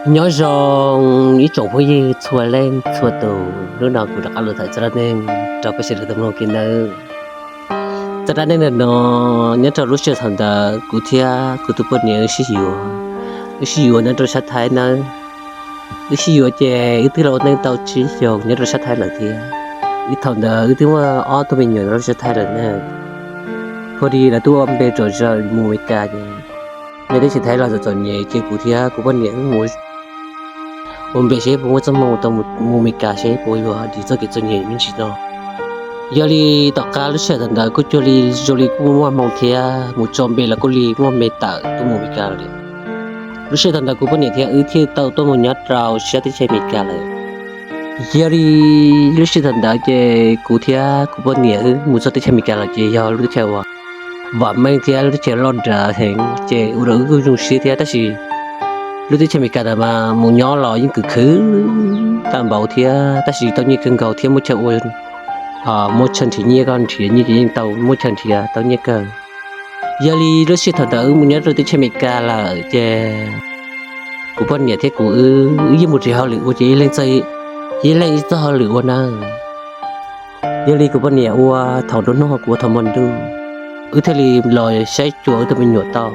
Nyob zoo ib tsoom phooj ywg txhua leej txhua tus, hnub no kuv rov qab los tham txog dab neeg rau peb sawv daws tau mloog kiag nawb. Txog dab neeg ntawm no, nyob rau lub sij hawm thaum ntawd kuv thiab kuv tus poj niam wb sib yuav, wb sib yuav nyob rau sab Thaib nawb. Wb sib yuav ces wb twb los ua neej tau tsib xyoos nyob rau sab Thaib lawm thiab. Wb thaum ntawd wb twb muaj ob tug me nyuam nyob rau sab Thaib lawm na. Pha di lawv twb ua npe rau zaum mus Meskas ces, nyob teb chaws Thaib los txom txom nyem ces kuv thiab kuv poj niam wb mus ua npe seb puas muaj txoj hmoo tau mus Meskas seb puas yuav dim txoj kev txom nyem me ntsis no. Yog li tom qab lub sij hawm thaum ntawd kuj cuag li zoo li kuj muaj hmoo thiab, mus tso npe los kuj li muaj me tawm tuaj mus Meskas lawm. Lub sij hawm thaum ntawd kuv poj niam thiab wb thiaj tau tuaj mus nyob rau sab teb chaws Amelikas lawm. Yog li lub sij hawm thaum ntawd ces kuv thiab kuv poj niam wb mus txog teb chaws Amelikas lawm ces yog lub teb chaws uas vam meej thiab lub teb chaws loj nrav heev ces ua rau wb kuj zoo siab thiab. Tab sis lub teb chaws Amelikas ntawd mas mus nyob los yeej khwv khwv tag npaum thiab, tab sis tau nyiaj kawg nkaus thiab muaj chaw ua, muaj chaw nrhiav nyiaj, koj nrhiav nyiaj ces yeej tau muaj chaw nrhiav tau nyiaj kawg. Yog li lub sij hawm thaum ntawd wb mus nyob rau teb chaws Amelikas lawm ces kuv poj niam thiab kuv wb yeej mus nrhiav hauj lwm ua ces ib leeg ib txoj hauj lwm ua na. Yog li kuv poj niam ua thaum nruab hnub, kuv ua thaum hmo ntuj, wb thiaj li los saib xyuas wb tus me nyuam tau.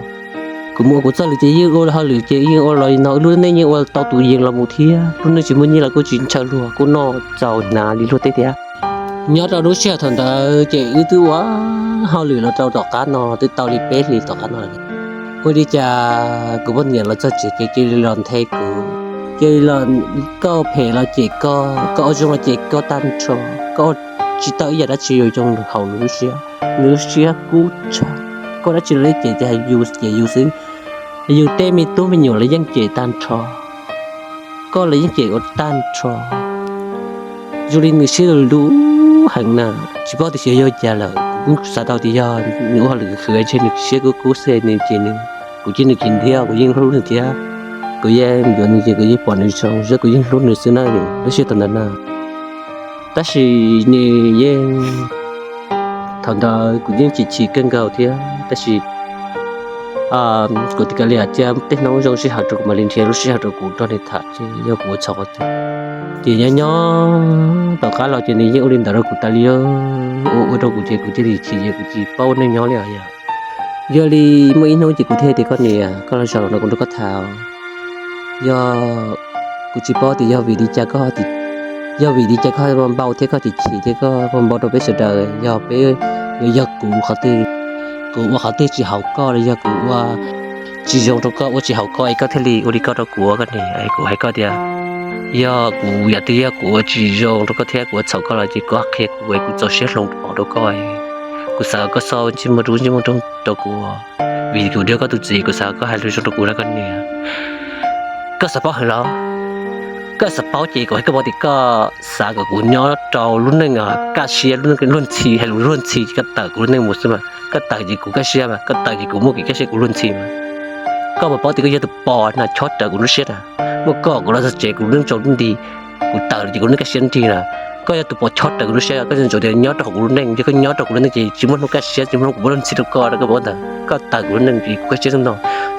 Kuv mus ua kuv txoj lwm ces yeej ua hauj lwm ces yeej ua los no, wb lub neej yeej ua tau tus yees los mus thiab, lub neej tsis muaj nyiaj los kuj tsis ntshaw luag, kuj noj txaus hnav li luag tej thiab. Nyob rau lub sij hawm thaum ntawd ces wb twb ua hauj lwm los rau tom qab no twb tau li peb hlis tom qab no. Ua li cas kuv poj niam los txog tsev ces cia li los nthe kuv, cia li los, koj phem los cem koj, koj ua zoo los cem koj tag nrho, koj tsis tau ib yam dab tsi yuav zoo hauv nws lub siab, nws lub siab kub tshaj. Koj dab tsi los yeej cem, ces yus cem yus xwb, yus tej me tub me nyuam los yeej cem tag nrho, koj los yeej cem ua tag nrho. Zoo li nws siab lug heev na, tsis paub tias xyov yog cas lawm, kuv kuj xav tau tias yog nws ua hauj lwm khwv ntshe nws siab kub kub xwb nws ces nws, kuv cia nws cia thiab kuv yeej hlub nws thiab, kuv yeej yuav nws ces kuv yeej pom nws zoo xwb, kuv yeej hlub nws xwb na, lub sij hawm thaum ntawd na. Tab sis nws yeej, thaum ntawd kuv yeej chim chim kawg nkaus thiab, tab sis kuv tias kav liam cia tej hnub zoo sij hawm rau kuv mam li nrhiav lub sij hawm rau kuv nrog nws tham seb yog kuv ua txhaum qhov twg. Ces nyob nyob tom qab los ces nws yeej ua li ntawd rau kuv tas li, ua ua rau kuv ces kuv thiaj li chim ces kuv tsis paub ua neej nyob li os yom. Yog li muaj ib hnub ces kuv thiaj tias koj niam, koj los zaum no kuv nrog koj tham. Yog, kuv tsis paub tias yog vim li cas koj, yog vim li cas koj npau thiab koj chim chim thiab koj npau rau peb sawv daws, yog peb, yog kuv qhov twg, kuv ua qhov twg tsis haum koj los yog kuv ua tsis zoo rau koj, ua tsis haum koj es koj thiaj li ua li koj rau kuv, koj niam. Kuv hais koj tias yog kuv yam twg yog kuv ua tsis zoo rau koj thiab kuv ua txhaum koj los ces koj qhia kuv es kuv txaus siab hloov rau koj. Kuv xav kom koj so ntsej muag rub ntsej muag rub rau kuv, vim kuv yog koj tus txiv, kuv xav kom koj hais lus zoo rau kuv na koj niam. Koj xav paub heev los? Koj xav paub ces kuv hais koj paub tias koj xav kom kuv nyob rau lub neej kaj siab, lub neej luag ntxhi, hais lus luag ntxhi, koj tawm kuv lub neej mus xwb mas, koj tawm ces kuv kaj siab mas, koj tawm ces kuv muaj kev kaj siab kuv luag ntxhi mas. Koj puas paub tias koj yog tus pos na chob rawv kuv lub siab na, muaj koj kuv los txog tsev kuv lub neej tsaus nti, kuv tawm lawm ces kuv lub neej kaj siab nrig na. Koj yog tus pos chob rawv kuv lub siab, koj ntsoov tias nyob rau hauv kuv lub neej, yog koj nyob rau kuv lub neej ces tsis muaj hnub kaj siab, tsis muaj hnub kuv muaj luag ntxhi rau koj, koj paub ntawd. Koj tawm kuv lub neej ces kuv kaj siab hnub no,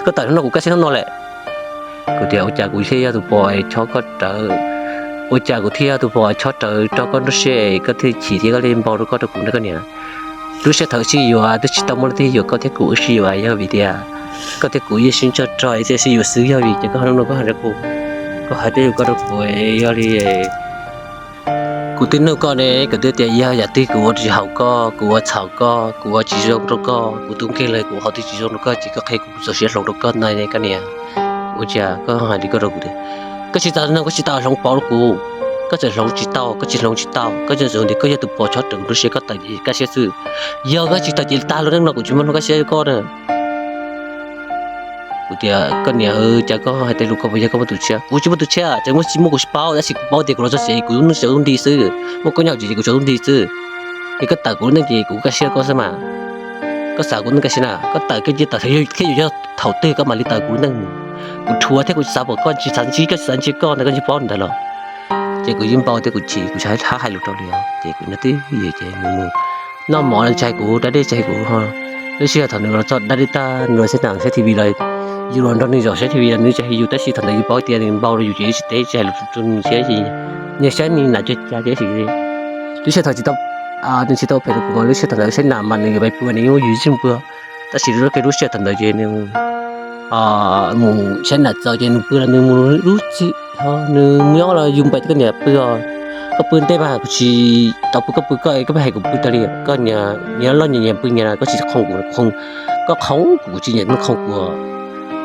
koj tawm hnub no kuv kaj siab hnub no lawm. Kuv tias ua cas kuv thiaj yog tus pos chob koj rawv, ua cas kuv thiaj yog tus pos chob rawv rau koj lub siab koj thiaj chim thiab koj li npau rau koj rau kuv na koj niam. Lub sij hawm thaum sib yuav twb tsis tau muaj leej twg yuam koj thiab kuv wb sib yuav, yog vim tias koj thiab kuv yeej sib ntsog rog es thiaj sib yuav xwb, yog vim ces koj hnub no koj hais rau kuv, koj hais tej lus ko rau kuv, yog li kuv twb nug koj ne, kuv twb tias yog yam twg kuv ua tsis haum koj, kuv ua txhaum koj, kuv ua tsis zoo rau koj, kuv tus nkeeg los kuv ua qhov twg tsis zoo rau koj ces koj qhia kuv, kuv txaus siab hloov rau koj na koj niam. Ua cas koj hais li ko rau kuv tias, koj tsis tau no, koj tsis tau hloov pauv rau kuv, koj txawm hloov tsis tau, koj tsis hloov tsis tau, koj tseem ntsoov tias koj yog tus pos chob rawv kuv lub siab, koj tawm ces kaj siab xwb. Yog koj tsis tawm ces tag lub neej no kuv tsis muaj hnub kaj siab koj na. Kuv tias koj niam, cas koj hais tej lus ko puas yog koj muaj tus tshiab? Kuv tsis muaj tus tshiab, tseem muaj tsis muaj kuv tsis paub, tab sis kuv paub tias kuv los txog tsev kuv lub neej tsaus ntuj nti xwb, muaj koj nyob hauv tsev ces kuv tsaus ntuj nti xwb. Es koj tawm kuv lub neej ces kuv kaj siab koj xwb mas. Koj xav kuv lub neej kaj siab na, koj tawm koj cia tawm thiab yuav yog thaum twg koj mam li tawm kuv lub neej mus. Kuv dhuav thiab kuv tsis xav pom koj, tsis xav ntsib koj, tsis xav ntsib koj ntag, koj tsis paub ntawd los. Ces kuv yeej npau thiab kuv chim, kuv tsis hab hais lus rau li os, ces kuv nrog twb yim ces nws mus noj mov los tsis hais kuv, da dej tsis hais kuv ho. Lub sij hawm thaum nws los txog da dej tag nws los saib nas saib T V los yus los nrog nws zaum saib T V los nws tsis hais yus, tab sis thaum ntawd yus paub tias nws npau rau yus ces yus tsis teb, tsis hais lus rau nws thiab. Nws saib nws nam cog cas thiab, lub sij hawm thaum tsis tau, nws tsis tau phem rau kuv mas lub sij hawm thaum ntawd saib nam mas nws yuav pais pw nws yeej yus tsis pw. Tab sis lub, lub sij hawm thaum ntawd ces nws mus saib nam txaus ces nws pw los nws mus lub txim, nws mus nyob los yus npais koj niam pw os. Koj pw ntej mas kuv tsis tau pw, koj pw koj, koj pheej hais kuv pw tag li. Koj niam, niam loj nyias nyias pw nyias, koj tsis qhoo kuv, koj qhoo kuv, kuv tsis nyiam nej qhoo kuv.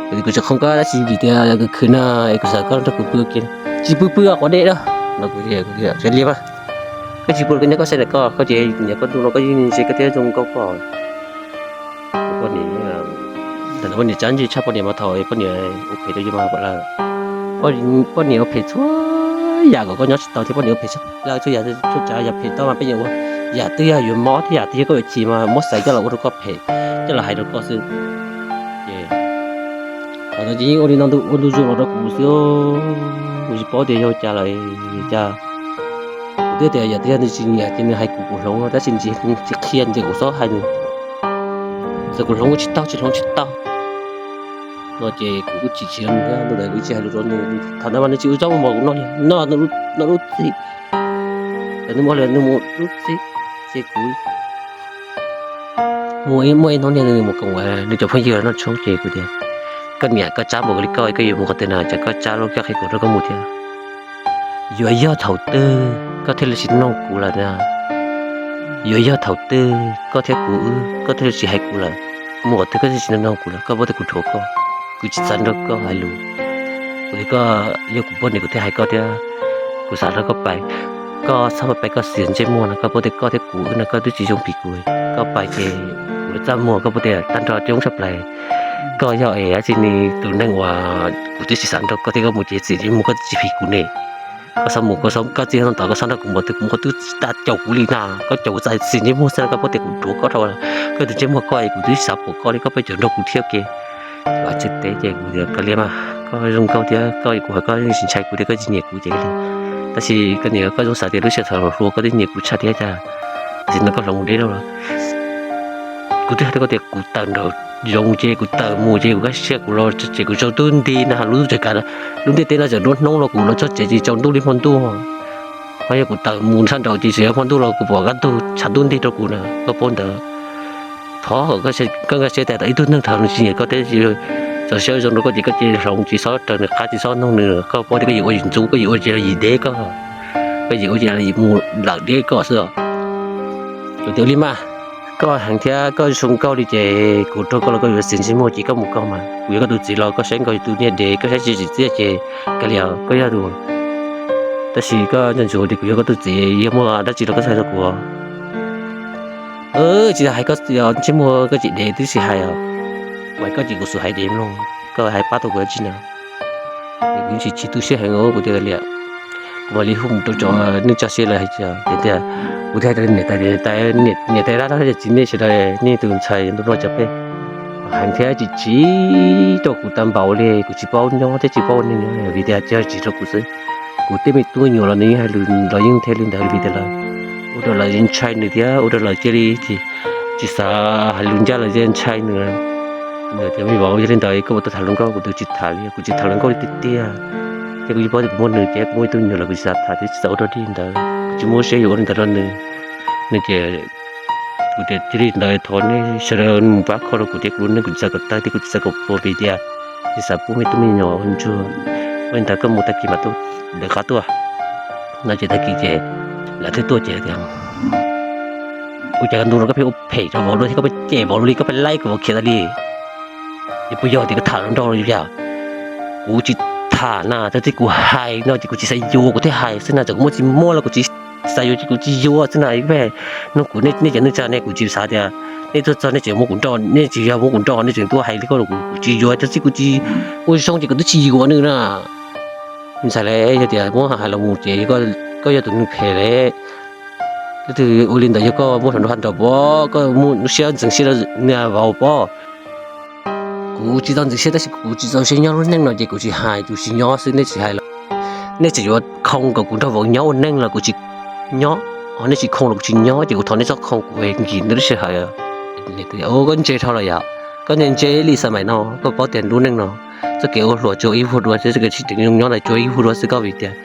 Kuv tsis qhoo koj tab sis vim tias khwv khwv na, es kuv xav koj nrog kuv pw ua ke, tsis pw pw quav dej na. Li mas koj tsis pw, koj nyob koj saib ntawm koj, koj ces niam koj ntuj no koj yeej ntse koj thiab zoo nkauj koj. Poj niam, thaum ntawd poj niam txawj ntse tshaj, poj niam mas thaum poj niam ua phem rau yus mas lawm. Poj niam ua phem txhua yam kom koj nyob tsis tau thiab, poj niam ua phem txhua yam, txhua tsav yam phem tau mas poj niam ua, yam twg yog yuav mob thiab yam twg yog koj yuav chim mas muab xaiv coj los ua rau koj phem, coj los hais rau koj xwb. Ces thaum ntawd ces yeej ua li no ntu ua ntu zus los rau kuv xwb, kuv tsis paub tias yog cas lawm cas. Kuv twb tias yam twg yog nws tsis nyiam ces nws hais kuv kuv hloov, tab sis nws tsis qhia ces kuv txhob hais nws. Txawm kuv hloov tsis tau tsis hloov tsis tau no ces kuv kuj chim chim rau nws thiab, ntu ntawd kuv tsis hais lus rau nws. Thaum ntawd mas nws tsis ua zaub ua mov kuv noj li, noj noj lub txim, thaum nws mus ua hauj lwm nws mus lub txim, ces kuv muaj ib hnub niag nws mus koom nws cov phooj ywg noj tshoob ces kuv tias, koj niam, koj tsab npaum li koj, koj yuav mus qhov twg na, cas koj tsab lub koj qhia kuv rau koj mus thiab. Yuav yog thaum twg koj thiaj li tsis nug kuv lawm na? Yuav yog thaum twg koj thiab kuv wb, koj thiaj li tsis hais kuv lawm? Mus qhov twg koj thiaj tsis nug kuv lawm? Koj paub tias kuv dhuav koj, kuv tsis xav nrog koj hais lus. Kuv tias koj yog kuv poj niam kuv thiaj hais koj thiab, kuv xav nrog koj pais. Koj txhob pais koj xiam ntsej muag no, koj paub tias koj thiab kuv wb no koj twb tsis zoo phim kuv. Koj pais ces kuv txaj muag, koj paub tias tag nrho coob tshaj plaws. Koj yog es dab tsi ne, tus neeg uas kuv twb tsis xav nrog koj thiab koj mus ces xiam ntsej muag koj twb tsis phim kuv ne. Koj txhob mus, koj txhob, koj txij no tom koj txhob nrog kuv mus, twb kuv muaj twb tsis tas caum kuv li na, koj caum kuv txais xiam ntsej muag xwb na, koj paub tias kuv dhuav koj dhau, koj tus ntsej muag koj es kuv twb tsis xav pom koj li, koj pheej cov nrog kuv thiab ke. Kuv tsis teb ces kuv tias koj liam mas, koj zoo nkauj thiab koj, kuv hais koj yeej tsis ntshai kuv thiab koj tsis nyiam kuv ces li. Tab sis koj niam, koj zoo xav tias lub sij hawm thaum hluas koj twb nyiam kuv tshaj thiab cas, tam sim no koj hloov mus deb lawm. Kuv twb hais rau koj tias kuv tawm nraum zoov ces kuv tawm mus ces kuv kaj siab kuv los tsev kuv tsaus ntuj nti na, lub tsev kav, lub ntiaj teb no tseem nruab hnub los kuv los txog tsev ces tsaus ntuj li hmo ntuj. Ho yog kuv tawm mus sab nraud ces tseem yog hmo ntuj los kuv pom kaj ntug tshav ntuj nti rau kuv na, koj paub ntawd. Thov kom koj nkag siab tias tau ib tug neeg thaum nws tsis nyiam koj thiab txaus siab zoo rau koj ces koj cia li hloov, tsis txhob raws nws qab, tsis txhob noog nws. Koj paub tias koj yuav ua yim ntxub, koj yuav ua yim deb koj, koj yuav ua yim mus lawm deb koj xwb. Kuv tias li mas, koj heev thiab koj zoo nkauj li ces kuv rau koj los koj yuav xiam ntsej muag ces koj mus koj mas, kuv yog koj tus txiv los koj saib nkaus tus niag dev, koj saib tsis tsim txiaj ces kav liam, koj yog tus. Tab sis koj ntsuas ntsuas tias kuv yog koj tus txiv, yog muaj dab tsi los koj txhais rau kuv. Tsis hais koj ntsej muag koj tsis dev twb tsis hais os, uas koj ces kuv xub hais dev mloog, koj hais pab tau kuv dab tsi na. Kuv tsis tsis tu siab heev, kuv tias liam, kuv mam li hu rau cov neej tsa siab lawv hais tias, tias kuv thiaj hais rau niam tais, niam tais dab, txiv nej sawv daws, nej tus ntxhais ntu no cov peb heev thiab tsis tsim rau kuv tau npaum li, kuv tsis paub nyob thiab tsis paub ua neej nyob vim tias tsis tsim rau kuv xwb. Kuv tej me tub me nyuam los nws yeej hais lus los yeej thiaj li ntawd vim tias lawv ua rau lawv ntshai nws thiab ua rau lawv cia li tsis xav hais lus ncaj, lawv cia ntshai nws. Nws tias me vauv, yog li ntawd koj puas tau tham hluas nkauj? Kuv tias tsis tham li, kuv tsis tham hluas nkauj li tiag tiag. Thiab kuv yeej paub tias kuv muaj nws ces kuv muaj ib tug me nyuam lawm, kuv tsis xav tham thiab tsis xav ua rau li ntawd, kuv tsis muaj siab yuav ua li ntawd rau nws. Nws ces kuv tias cia li ntawd thov nej sawv daws mus pab kho rau kuv thiab kuv lub neej, kuv tsis xav kom tawg thiab kuv tsis xav kom puas vim tias tsis xav pub me tub me nyuam ua ntsuag. Ua li ntawd koj mus tag kis mam tuaj lawv qab tuaj. No ces tag kis ces lawv thiaj tuaj ces tias, ua cas ntu no koj pheej ua phem rau vauv luaj thiab koj pheej cem vauv luaj li, koj pheej laib kom vauv khiav tas li. Es puas yog tias koj tham hluas nraug los yog? Kuv tsis tham na, txog txij kuv hais no ces kuv tsis xav yuav kuv thiaj hais xwb na, txawm kuv muaj tsis muaj los kuv tsis xav yuav ces kuv tsis yuav xwb na. Pheej nug kuv, nej cov neej tsa ne, kuv tsis xav tias nej tuaj txog nej tseem muab kuv nrauj, nej tsis yog muab kuv nrauj nej tseem tuaj hais li ko rau kuv, kuv tsis yuav, txog txij kuv tsis ua zoo ces kuv twb tsis yuav nws na. Ntxhais, yog tias muab hais los mus ces koj yog tus neeg phem li. Leej twg ua li ntawd yog koj muab hluas nraug hais nraud pob, koj muaj lub siab ntxeev siab rau niag vauv pob. Kuv tsis tau ntxeev siab tab sis kuv tsis txaus siab nyob lub neej no ces kuv tsis hais, kuv tsis nyob xwb, nej tsis hais los nej tseem yuav khoo kom kuv nrog vauv nyob ua neej los kuv tsis nyob, ho nej tsis khoo los kuv tsis nyob, ces kuv thov nej txhob khoo kuv nkim nej lub sij hawm. Koj ntse dhau lawm yom? koj ntse ntse li xab maim no koj paub tias lub neej no txoj kev ua hluas tsuas ib vuag dua xwb, txoj kev sib deev zoo nyob los tsuas ib vuag dua xwb. Koj vim tias,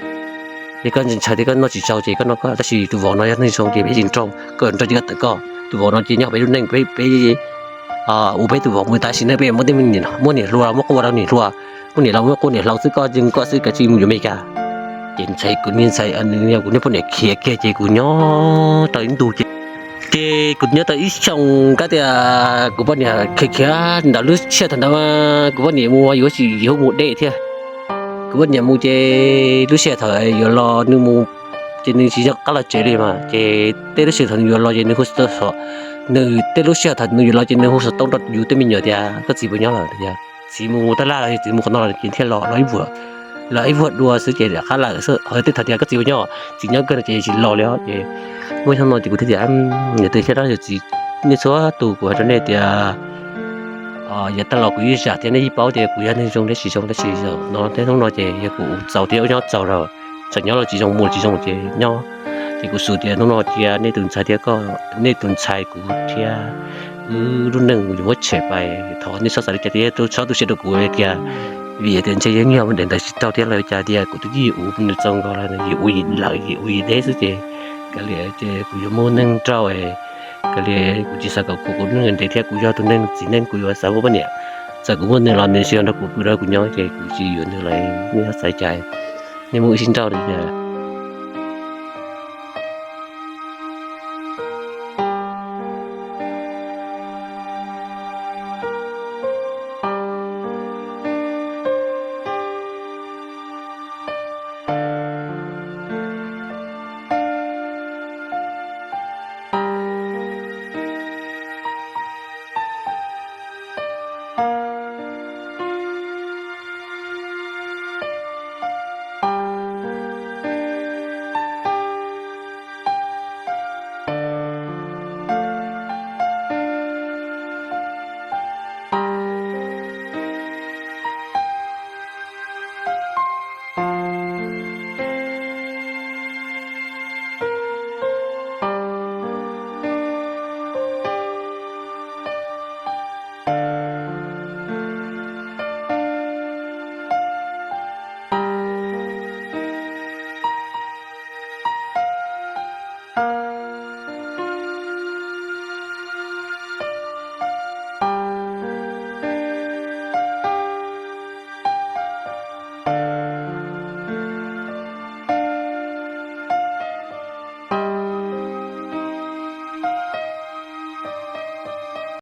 es koj ntshai tias koj noj tsis tsau ces koj noj koj, tab sis tus vauv no yog neeg zoo ces peb tsis nrauj, koj nrauj ces koj tawm koj. Tus vauv no ces nyob peb lub neej, peb, peb ua peb tus vauv mus tas sim neej, peb muab tej, muab niam hluas, muab quaj ua rau niam hluas, muab niam laus muab quaj niam laus xwb, koj yeej koj xwb, kav tsij mus yuav Meskas. Ces ntshai kuv niag ntxhais, nws yog kuv niag poj niam khiav kiag ces kuv nyob tau ib ntus ces, ces kuv nyob tau ib xyoos, kab tias kuv poj niam khiav khiav ntawd, lub sij hawm thaum ntawd kuv poj niam mus yuav tsis yuav mus deb thiab. Kuv poj niam mus ces lub sij hawm thaum yuav los nws mus ces nws tsis nco qab los tsev li mas, ces tej lub sij hawm thaum nws yuav los ces nws hu xov, nws tej lub sij hawm thaum nws yuav los ces nws hu xov tooj rau yus tej me nyuam tias koj txiv puas nyob lawm, txiv mus tab laj los, txiv mus qhov no los, ces thiaj los, los ib vuag, los ib vuag dua xwb ces rov qab lawm xwb. Ho tej thaum tias koj txiv puas nyob, txiv nyob kawg no ces tsis los li os. Ces muaj ib hnub no ces kuv thiaj tias, niam tais thiab dab, yog txiv, nej txhua tus, kuv hais rau nej tias yav tag los kuv yeej zam thiab, nej yeej paub tias kuv yog neeg zoo thiab tsis zoo, tab sis no tej hnub no ces yog kuv txaus thiab ua nyob txaus lawm, txawm nyob los tsis zoo, mus tsis zoo ces nyob. Ces kuv xav tias hnub no cia nej tus ntxhais thiab koj, nej tus ntxhais kuv thiab wb lub neej yuav muab tshem pais, thov nej txhob xav li cas thiab txhob tu siab rau kuv tias, vim tias ntshe yeej yog mus deb ntawd tsis tau thiab los cas tias kuv twb yim ua nws txaus nkaus lawm, yim ua yim lawm, yim ua yim deb xwb ces kav liam ces kuv yuav muaj neej nrauj, kav liam, kuv tsis xav kom kuv, kuv neeg ntev thiab kuv yog tus neeg txiv neej, kuv yuav xav muaj poj niam. Txawm kuv muaj nws los nws tsis nrog kuv pw nrog kuv nyob ces kuv tsis yuav nws lawm, nej txhob xav li cas, nej muaj wb sib nrauj li cas.